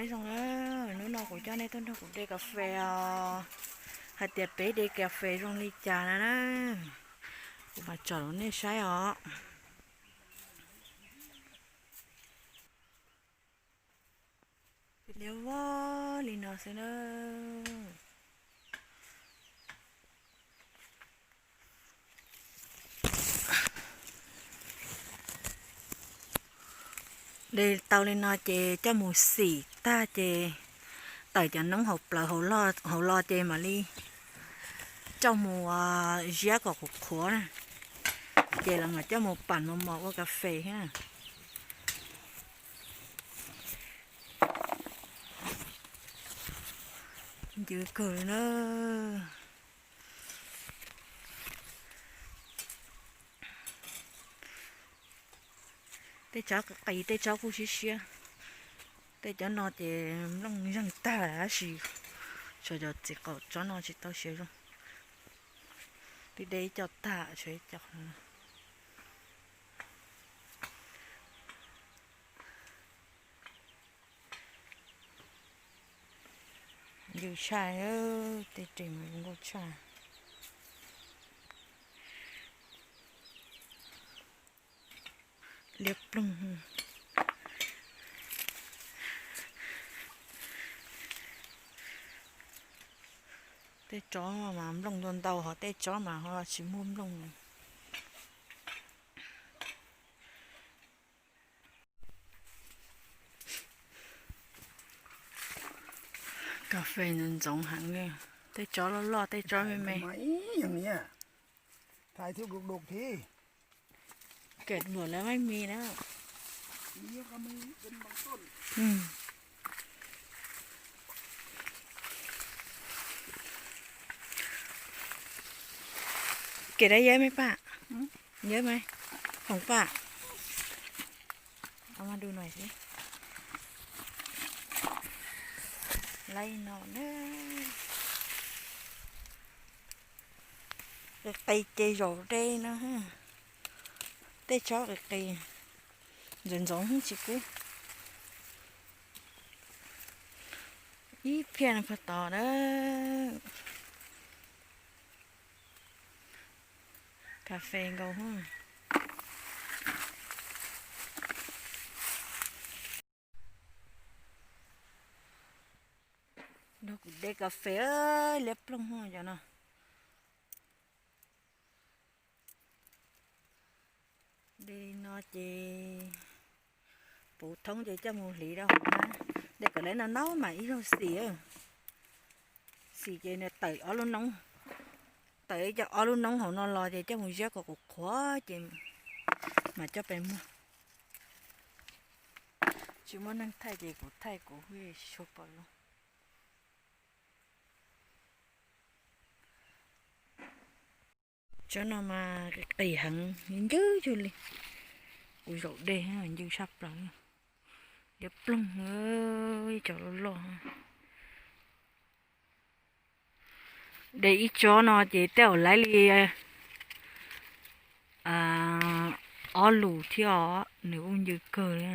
Zoo na, hnub no kuv coj nej tuaj nrog kuv de kas fes os, hais tias peb de kas fes zoo li cas na na, kuv mam tsom rau nej saib os. Liab vog li no xwb na. De tau li no ces coj mus xim tag ces tawm cov noob hauv plawv hauv lo ces mam li coj mus ziab kom qhuav qhuav na, ces lawv mam coj mus pam mos mos ua kas fes thiab na. Ncw kawg li na. Tej tsob qis qis tej tsob kuj siab siab. Tej tsob no ces nplooj zeeg tag tab sis tshuav cov txiv qaum tsob no tsis tau siav zoo. Twb de ib co tag tshuav ib co. Ncw tshaj, tej ris mas zoo nkauj tshaj. Liab ploog. Tej tsob mas nplooj ntau ntau, ho tej tsob mas ho tsis muaj nplooj. Kas fes ntxoov ntxoov heev li, tej tsob loj loj tej tsob me me. Kem luam lawv maj me na. Kem dab yawb me paj, yawb me, khoom paj. Laib no na. Qis qis ces zaum de no. Tej tsob qis qis ntxoov ntxoov tsis kub. Ib phiaj no pag tod na. Kas fes nkaus. Nrog kuv de kas fes liab ploog cov no. De no ces puv thoob ces coj mus hliv rau hauv na. De kom lawv no no mas ib zaug xim, xim ces nws tawm ob lub noob, tawm ib co ob lub noob hauv no los ces coj mus ziab kom qhuav qhuav ces mam coj pes muag. Tsis muaj neeg thaij ces kuv thaij kuv tsis tshua pom zoo. Tsob no mas qis heev, ncw yug li. Kuv zaum de ncw tshaj plaws. Liab ploog, cov loj loj. De ib tsob no ces tej zaum laib li ob lus thiab os, nws kuj ncw kawg li.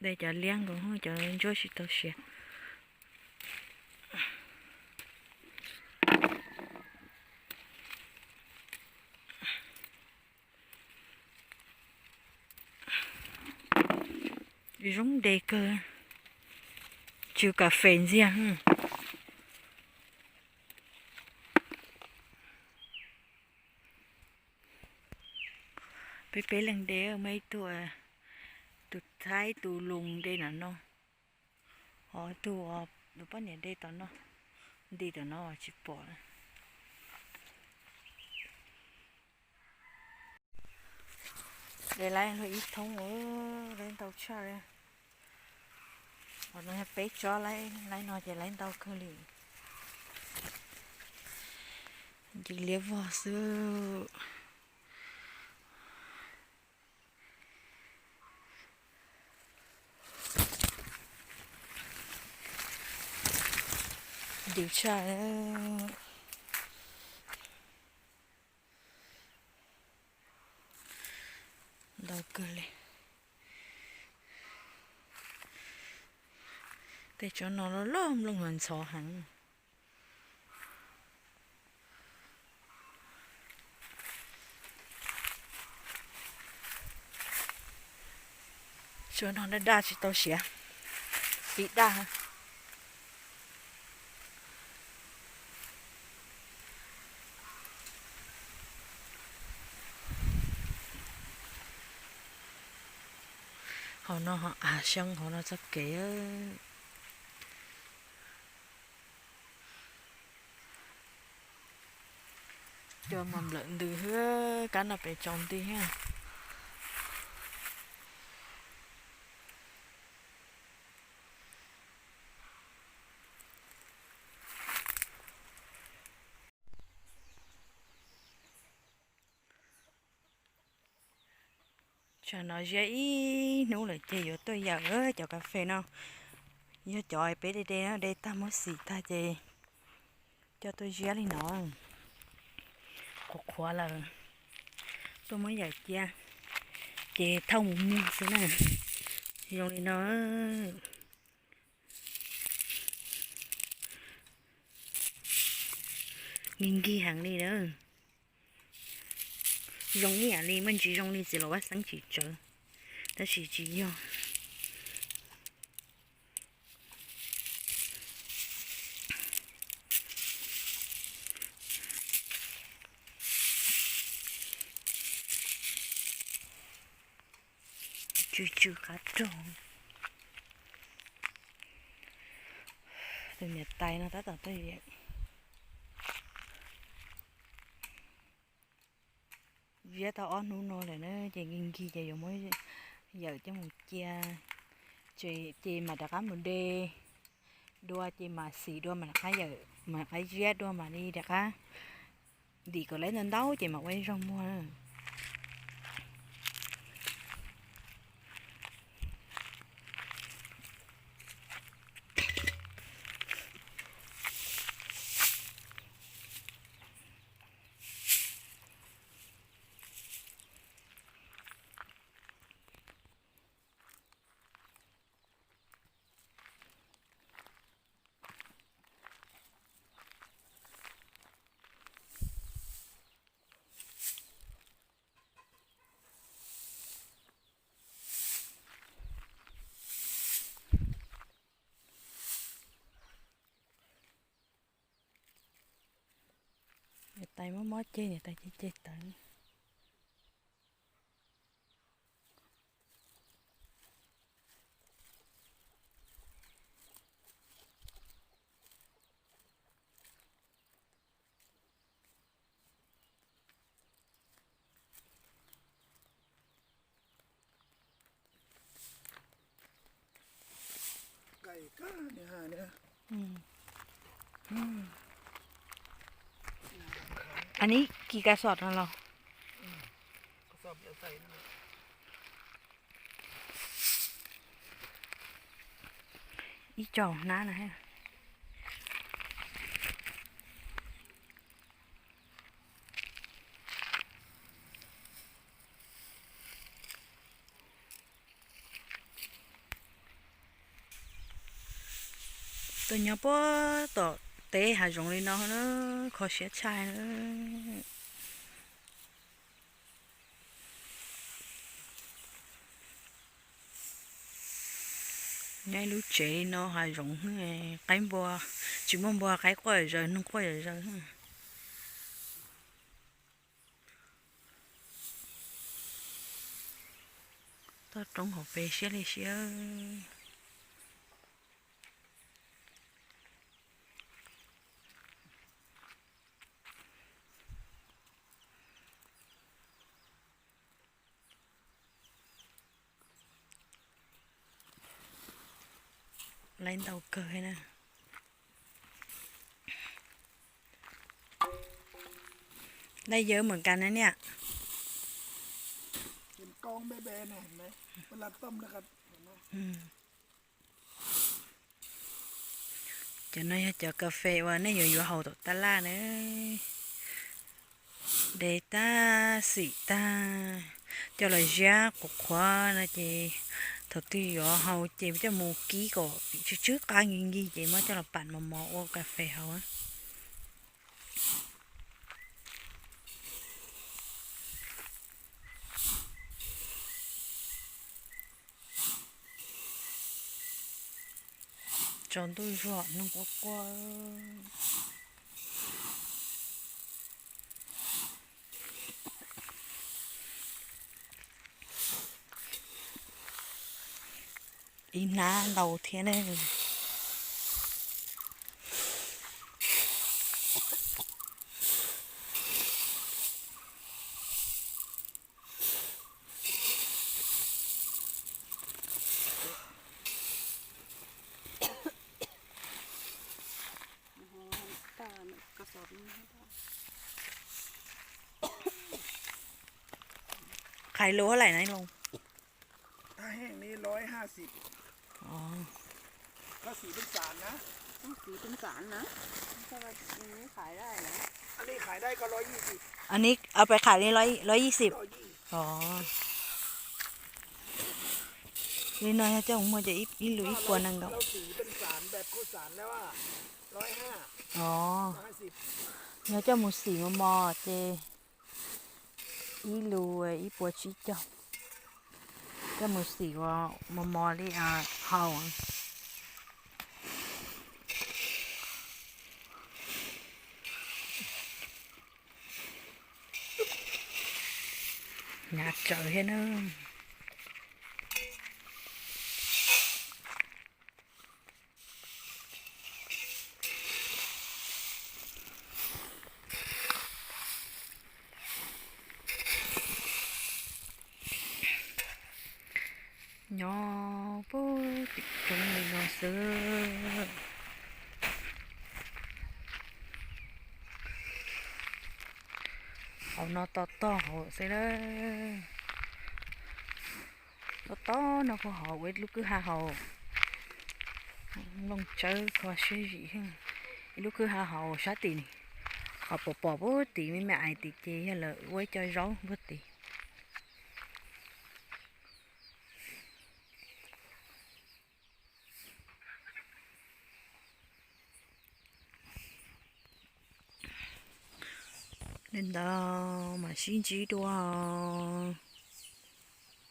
De cov liab nkaus, cov ntsuab tsis tau siav. Zoo de kawg, tsw kas fes ntxiag. Peb peb leeg de, muaj ib tug, tus thaib tus lus de nram no, ho tus, tus poj niam de tom no, nti tom no tsis pom. De laib luag ib thoob, laib ntau tshaj li. Peb tsob laib no ces laib ntau kawg li. Ncw liab vog xwb. Ntws tshaj. Ntau kawg li. Tej tsob no loj loj nplooj los ntxhov heev. Tsob no daj daj tsis tau siav, pib daj. Hauv no ho av xyoob hauv no txoj kev. Cua mas nplawm ntws hwb, kab no pem tsaus nti thiab. Tsam no ziab ib hnub lawm ces yuav tuaj yawm cov kas fes no. Yog cov peb de de no de tag muab xim tag ces coj tuaj ziab li no. Qhuav qhuav lawm, tuaj muab yawm cia ces thauj mus muag xwb na. Zoo li no. Nkig nkig heev li na. Zoo ib yam li muaj ntsis zoo li txiv laus vaj xeeb tsis tsawv, tab sis tsis yog. Tsw tsw qab rog. Tus niam tais no tab tom tuaj yawm. Ziab tau ob hnub no lawm na ces nkig nkig ces yuav muab yawm coj mus cia, ces mam rov qab mus de dua ces mam xim dua mam rov qab yawm mam rov qab ziab dua mam li rov qab ntim kom lawv ntau ntau ces mam ua ib zaug muag. Niam tais mob mob ceg, niam tais ceg ceg tawv. Anib kis kas xom no los? Ib co hnab na. Tuaj nyob puag tom teb hav zoov li no na, kho siab tshaj na. Nyob ib lub tsev li no hav zoov, qaib npua, tsis muaj npua, qaib quaj zom zaws, noog quaj zom zaws. Toj roob hauv pes siab li siab. Laib ntau kawg na. Laib yawg mem kas na niam. Cov no yog cov kas fes uas nej yuav yuav haus tom tab laj na. Dev tag xim tag, coj los ziab qhuav qhuav no ces thaum twg yuav haus ces coj mus kib kom tsw tsw qab nkig nkig ces muab coj los pam mos mos ua kas fes haus. Tsaus ntuj zuag, nag quaj quaj. Ib hnab ntau thiab ne. Qhais lus hab laim na Loos? Anv, peb qhais li los yim xim. Li no yog coj mus muag ces ib lus ib puas nees nkaum. Yog coj mus xim mos mos ces ib lus ib puas tsib caug. Coj mus xim ua mos mos li haus. Hnyav tsawv thiab na. Nyob puag tim roob li no xwb. Hauv no to tog hauv xwb na. To tog no kuj hauv ua ib lub kwj ha hauv. Nplooj tsawb kho siab zim. Ib lub kwj ha hauv sab tim ni. Qhov pom pom puag tim me me ais tim ces yog lawv ua ib co zaub puag tim. Li ntawd mam sib ntsib dua.